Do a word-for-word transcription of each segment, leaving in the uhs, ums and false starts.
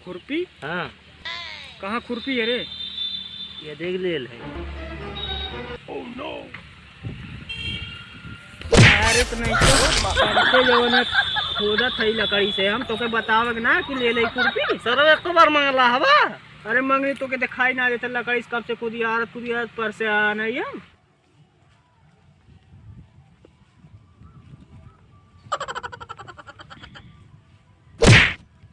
खुरपी? हाँ। कहाँ खुरपी है रे? ये देख लेल है। अरे तो नहीं तो, हमसे जवन है, खोदत है लकड़ी से, हम तोके बतावक ना कि ले ले खुरपी। सर, एक तो बार मंगला हवा। अरे मंगनी तोके दिखाई ना देता लकड़ी से, कब से कुदियारत कुदियारत परेशान है हम।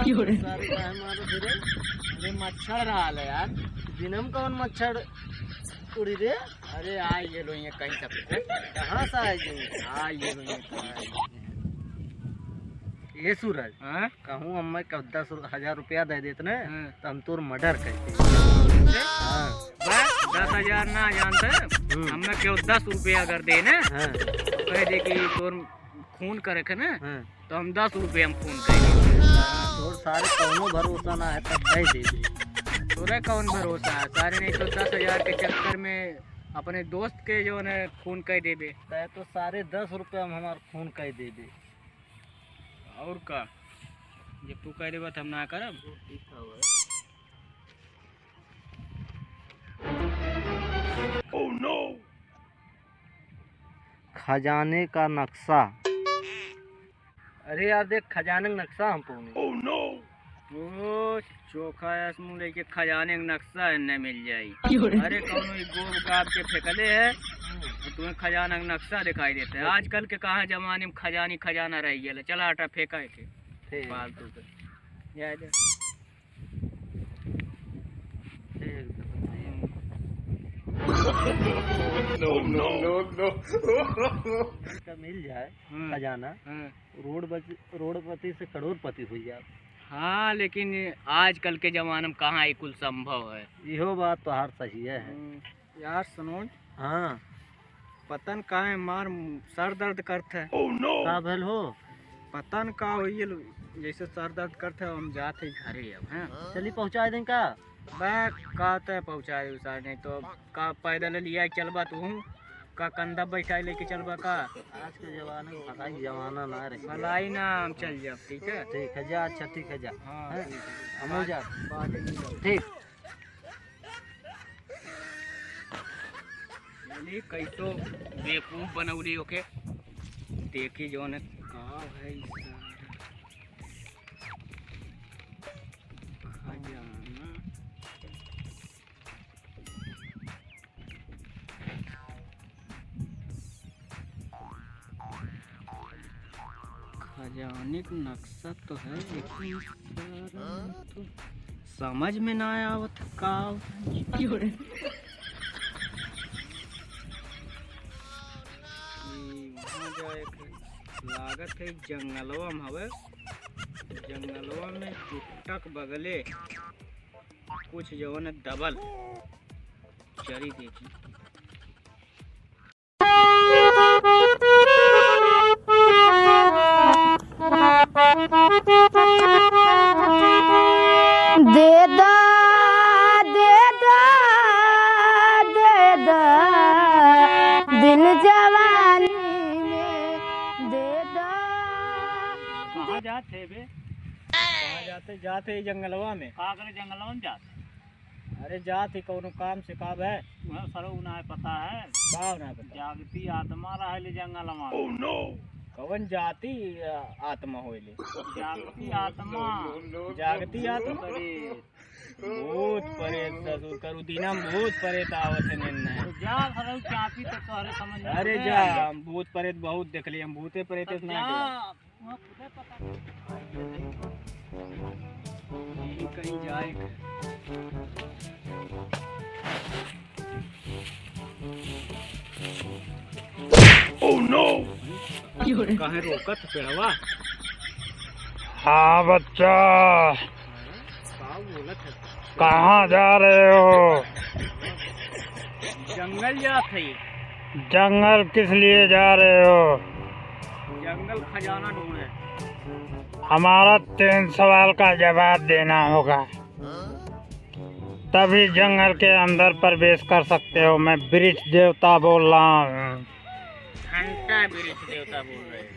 सारे काहे मारत है रे? अरे मच्छर रहल है यार। दिनम कौन मच्छर उड़ी रे? अरे आ ये लो ये कहीं तक। कहाँ से आए जी? आ ये लो ये कहीं। ये सूरज, हाँ? कहूँ अम्मा के दस हजार रुपया दे देत ना, हाँ। तो हम तोर मर्डर करते। हाँ। बस, दस हजार ना जानते, हम्म। हमें केहू दस रुपया अगर दे ना, हाँ। तो कह दे कि तोर खून करे के ना, हाँ। तो हम दस रुपया में खून कर देबे। तोर सारे कौनो भरोसा ना है, तब कह देबे। तोरे कौन भरोसा है? सारे नहीं तो दस हजार के चक्कर में अपने दोस्त के जवन है खून कर देबे। तै तो सारे दस रुपया में हमार खून कर देबे। और का? जब तू कह देबा, त हम ना करब। Oh no! खजाने का नक्शा। अरे यार, देख, खजाने का नक्शा हम पौने। Oh no! ओ, चोखा है, मुँह लेके खजाने का नक्शा है, न मिल जाई। क्यों रे? अरे, कौनो ई गोब गाब के फेंकले है, और तुम्हें खजाना का नक्शा दिखाई देता है। आजकल के कहाँ जमाने में खजानी खजाना रह गया। चला, आटा फेंका है के। ठीक। फालतू के। जाए दे। ठीक। No, no, no, no। इसका मिल जाए हाँ। खजाना। हाँ। रोड बच-, रोडपति से करोड़पति हो जाए। हाँ, लेकिन आजकल के जमाना में कहाँ ई कुल संभव है? इहो बात तोहार सही है। हम्म, यार सनोज। हाँ। पता न काहे मार सर दर्द करत है। Oh no! का भल हो? पता न का होइए लो, जैसे सर दर्द करत है, हम जात है घरे अब, हैं? चली पहुँचा दें का? बे, का तय पहुँचाए उसार, नहीं तो का पैदल लिया चलबा तू? का कंधा बैठाए लेके चलबा का? आज के जमाने में भलाई जमाना ना रही। भलाई ना, हम चल जाब, ठीक है? ठीक है, जा, अच्छा, ठीक है, जा। हाँ, हैं? ठीक है। हमहू जा। बाद में मिलब। ठीक। चली, कैसो बेवकूफ बनौली ओके। देखी जौन है, का है ई सारा। खजाना। खजाने का नक्शा तो है, लेकिन तो समझ में ना आवत का। ई वहाँ जाए के लागत है, जंगलवा में हवे। जंगलवा में गुट्टक बगले कुछ जवन दबल चरी देखी। दे दा, दे दा, दे दा, दिल जवानी में दे दा। कहाँ जात है बे? कहाँ जाते? जाते ही जंगलवा में। का करे जंगलवा में जात? अरे जात ही कौनो काम से। का बे? वह सरो ना पता है। का ना पता? जागती आत्मा रहले जंगलवा में। Oh no! कौन जाति, अ, आत्मा होइले? जागती आत्मा। जागती आत्मा? अरे, भूत प्रेत ससुर करू दिना में भूत प्रेत आवत है निन्ने। तो जा सरो चापी तो तोहरे समझ में अरे आवे। जा, हम भूत प्रेत बहुत देख लिए, हम भूते प्रेत तब इतना जा। डर। वहाँ खुदे पता नहीं। यहीं कहीं जाए के। Oh no! काहे रोकत पेड़वा? हाँ बच्चा। का बोलत है? कहाँ जा रहे हो? जंगल जात है। जंगल किस लिए जा रहे हो? जंगल खजाना ढूंढे। हमारा तीन सवाल का जवाब देना होगा, तभी जंगल के अंदर प्रवेश कर सकते हो। मैं वृक्ष देवता बोल रहा हूँ। घंटा वृक्ष देवता बोल रहे हैं।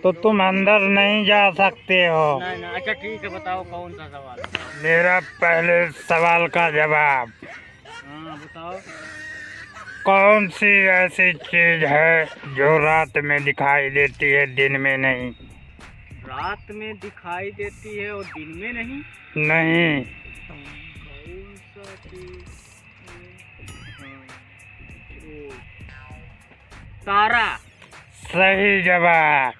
तो तुम अंदर नहीं जा सकते हो। नहीं, नहीं। अच्छा, ठीक है, बताओ कौन सा सवाल है? मेरा पहले सवाल का जवाब। हाँ, बताओ। कौन सी ऐसी चीज है जो रात में दिखाई देती है, दिन में नहीं? रात में दिखाई देती है और दिन में नहीं? नहीं। कौन सा चीज? हाँ, ओ, तारा। सही जवाब।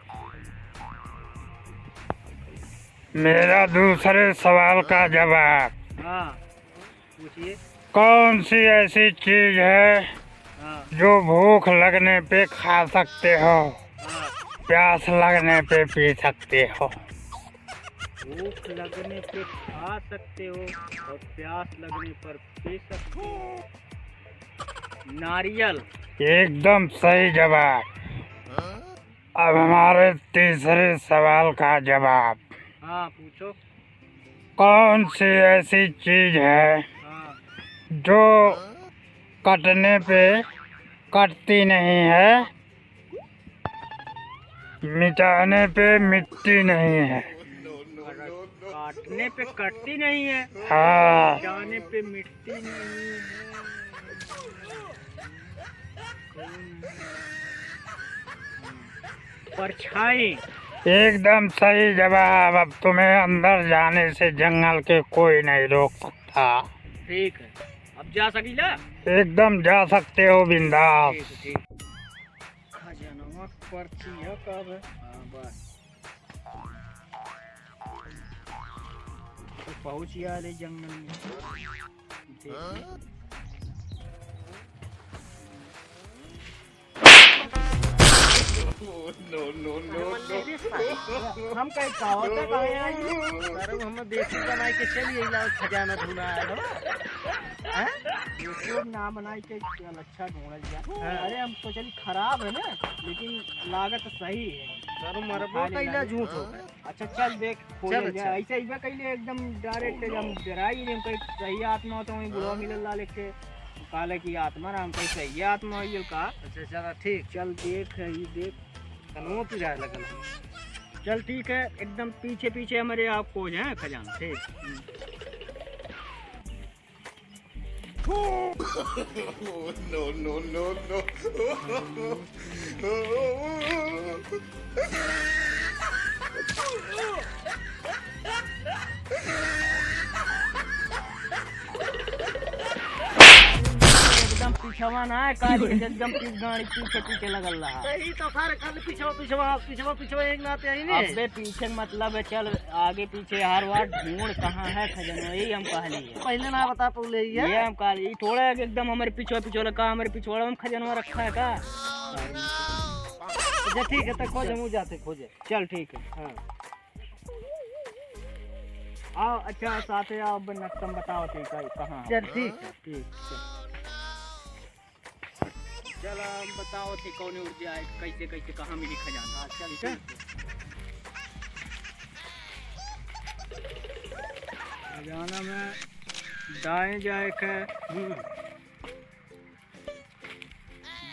मेरा दूसरे सवाल का जवाब। हाँ, पूछिए। कौन सी ऐसी चीज है हाँ। जो भूख लगने पे खा सकते हो, हाँ। प्यास लगने पे पी सकते हो? भूख लगने पे खा सकते हो और प्यास लगने पर पी सकते हो। नारियल। एकदम सही जवाब। अब हमारे तीसरे सवाल का जवाब। हाँ, पूछो। कौन सी ऐसी चीज है हाँ। जो कटने पे कटती नहीं है, मिटाने पे मिटती नहीं है? काटने पे कटती नहीं है, हाँ। मिटाने पे मिटती नहीं है। परछाई। एकदम सही जवाब। अब तुम्हें अंदर जाने से जंगल के कोई नहीं रोक सकता। ठीक है, अब जा सकीला? एकदम जा सकते हो बिंदास। ठीक है, ठीक। खजानवा के पर्ची है कब? हाँ, बस। तो पहुँच गया रे जंगल में। देख ले। No, no, no, अरे, no। हम कहीं का होता, कहाँ आए हैं? अरे, हम देसी बनाई के चलिए, इला खजाना ढूंढा है, हो? हैं? YouTube ना बनाई के चल, अच्छा ढूंढल जा। हाँ। अरे, हम सोचली खराब है ना, लेकिन लागत सही है। सर, मरबो खा ले कैला लागे। झूठ हो। अच्छा, चल देख, खोले चल, जा। अच्छा। ऐसे ही बा कैले एकदम direct हम डराई नहीं, हम कहीं सही आत्मा हो तो वहीं बुढ़वा हाँ। मिलल ला लेके। कहले कि आत्मा ना, हम कहीं सही आत्मा हो ये का। अच्छा, चला, ठीक। चल देख, ई देख। कनवा पिराए लगल है। चल ठीक है, एकदम पीछे पीछे हमारे आप खोज हैं खजाना। ठीक। हम्म। No, no, no, no। एकदम पिछवा ना है, काली के एकदम पीछ गाड़ी पीछे पीछे लगल रहा। यही तो सारे खाली पिछवा, पिछवा, पिछवा, पिछवा एक नाते आई नहीं। अबे पीछे मतलब है, चल आगे पीछे हर बार ढूंढ कहाँ है खजनवा, यही हम कहली है। पहले ना बता पौले ये। ये हम कहली, ई थोड़ा एकदम हमारे पिछवा पिछवा लगा, हमारे पिछवाड़ा में खजनवा रखा है का? अच्छा ठीक है, तो खोज, हम जाते खोजे। चल ठीक है। हाँ। आओ, अच्छा, साथे आओ, अब नक्शा में बताओ थे का-, कहाँ है? चल, ठीक है। ठीक, चल। चल, हम बताओ थे कौन उड़ जाए, कैसे, कैसे, कहाँ मिली खजाना। हाँ, चल, ठीक है। ठीक है। खजाना में दाएं जाए के, हम्म।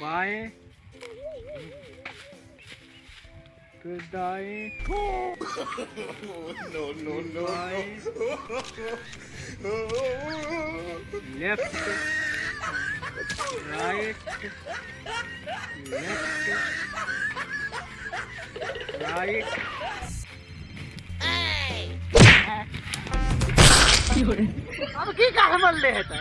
बाएं, फिर दाएं, No, no, no, no। बाएं, left, right, left, right। अब की का हमल ले है त?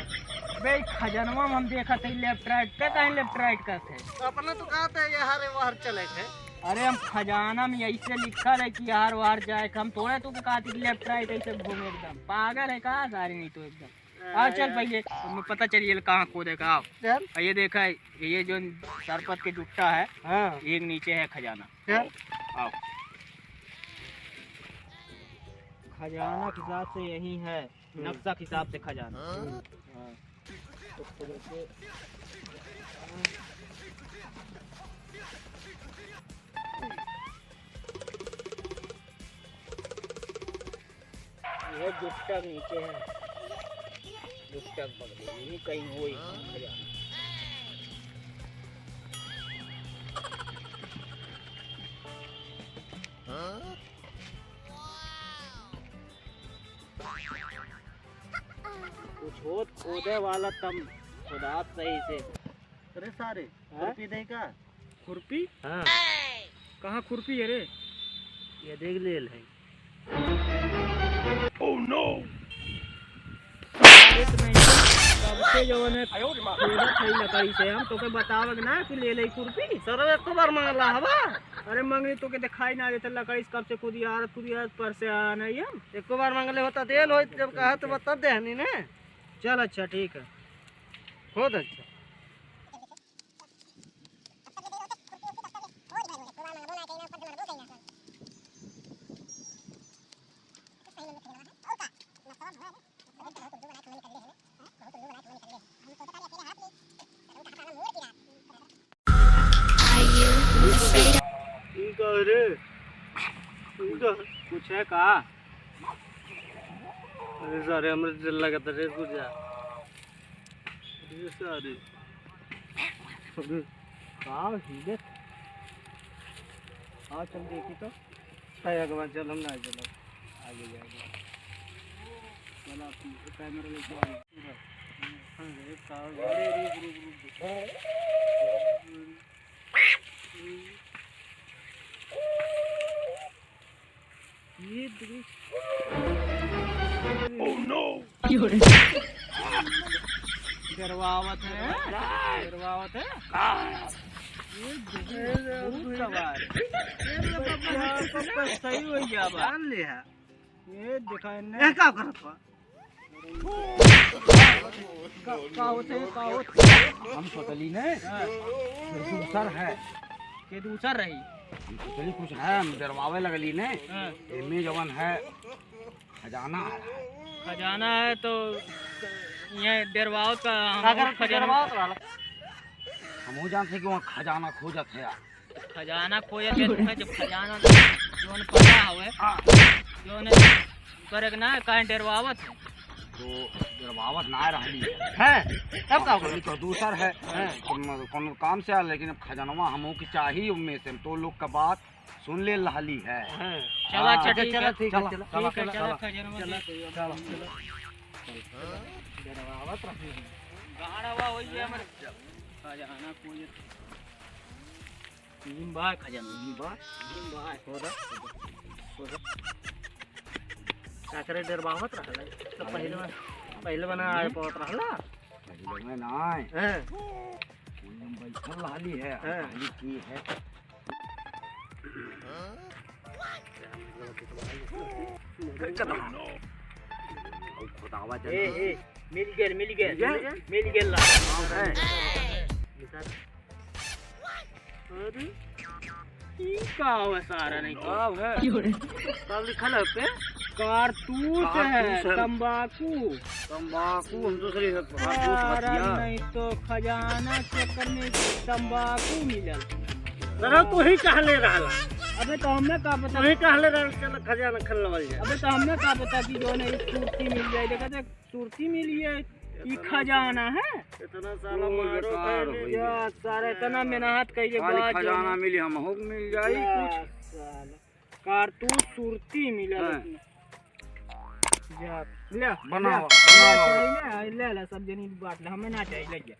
बे, खजनवा में हम देखत हई left right, ते काहे left right करत है? अपना तो कहत है ये हरे वहर चले थे। अरे, हम खजाना में ऐसे लिखल है कि यार वहर जाए, हम थोड़े तो कहत है कि left right ऐसे घूमे एकदम। पागल है का सारे नहीं तो एकदम। आ, चल पहले, हमें पता चलिए कहाँ खोदे का। आओ। चल। आ, ये देखा है, ये जो सरपत के जुट्टा है, हाँ। ये नीचे है खजाना। चल। आओ। खजाना के हिसाब से यही है, हम्म। नक्शा के हिसाब से खजाना। हम्म। हाँ। तो खोद के यह जुट्टा नीचे है, जुट्टा के बगल में, यही कहीं होई खजाना। कुछ होत खोदे वाला तम खुदात सही से। अरे सारे, हाँ? खुरपी दे का? खुरपी? हाँ। कहाँ खुरपी है रे? ये देख लेल है। Oh no! अरे तो नहीं, कब से जवन है, आयो रे माँ। खोदत है लकड़ी से, हम तोके बतावत ना कि ले ले खुरपी। सर, एको बार मांगला हवा? अरे मंगनी तोके दिखाई ना देता, लकड़ी से कब से खुदियारत, खुदियारत परेशान है हम। एको बार मांगले होता, देल होई, जब कहा तो बता देहनी ने। चल अच्छा, ठीक है। खुद अच्छा। ई का रे? ई का? कुछ है का? अरे सारे, हमरे दिल लगा था रे, कुछ जा। अरे सारे। अरे, का हिले? हाँ, चल देखी तो। है भगवान, चल हम ना चलो। आगे जाएंगे। चल आप कैमरा लेके आओ। अरे, का, अरे, रुक, रुक, रुक, रुक। ये देख। Oh no! डरवावत है, डरवावत है। ये देख, भूत सवार। ये तो बाबा, सही हो गया बा। जान ले है। ये देखा इनने। ये का करत बा? का, का होत है, का होत? हम सोचली ने, हाँ। कि दूसर है। कि दूसर रही। हम सोचली कुछ है, हम डरवावे लगली ने। हाँ। एमे जवन है, खजाना है। खजाना है तो ये डरवावत का हम का करत खजाना डरवावत रहला? हमहू जानते कि वहाँ खजाना खोजत है यार। खजाना खोजत है, तुम्हें जब खजाना जौन पता होवे, जौन करे के ना, काहे डरवावत है? तो डरवावत ना रहली है। हैं? तब का होगा? तो दूसर है। हैं? कौन, कौन काम से आ, लेकिन अब खजनवा हमहू के चाही, उनमें से हम तो लोग का बात सुन ले रहली है। हैं। चला, हाँ। अच्छा, ठीक चला, है। ठीक है, चला, चला, ठीक है, चला, चला, चला। खजनवा चला, दे। चला, चला। डरवावत रहली है। गाड़वा होई है हमर खजाना खोजत। नीम बा खजाना, नीम बा। नीम बा। हो दा, हो दा। का करे डरवावत रहला? तो पहिले में, पहिले में ना आए पावत रहला। पहिले में ना आए। हैं। कोई हम बैठल रहली है, हैं। कहली की है। खुदावा ए, जल्दी। ए, मिल गेल, मिल गेल। मिल गेल? मिल गेल ला। हाँ, है। अरे, ई का हवे सारा नहीं तो? का है? का लिखल है पे? कारतूस है, कारतूस है। तंबाकू। तंबाकू, हम दूसरे से कारतूस सारा बतिया। नहीं तो खजाना चक्कर में तंबाकू मिलल। सर, तू ही कहले रहला। अबे तो हमें का पता? तू ही कहले रहला, चल खजाना खन लेवल जाए। अबे तो हमें का पता कि जौन है सुरती मिल जाए। देखा देख, सुरती मिली है, ई इतना खजाना है। इतना साला ओ, मारो बेकार खाए हो ले। गया। या सारा इतना मेहनत कइले खाली बाद खजाना जौन मिली, हमहू के मिल जाई या कुछ। साला। कारतूस सुरती मिलल हाँ। इतना। जा, ले, बनावा, ले, बनावा। ले, ले, ले, सब जनी बांट ले, हमें ना चाहिए, ले जा।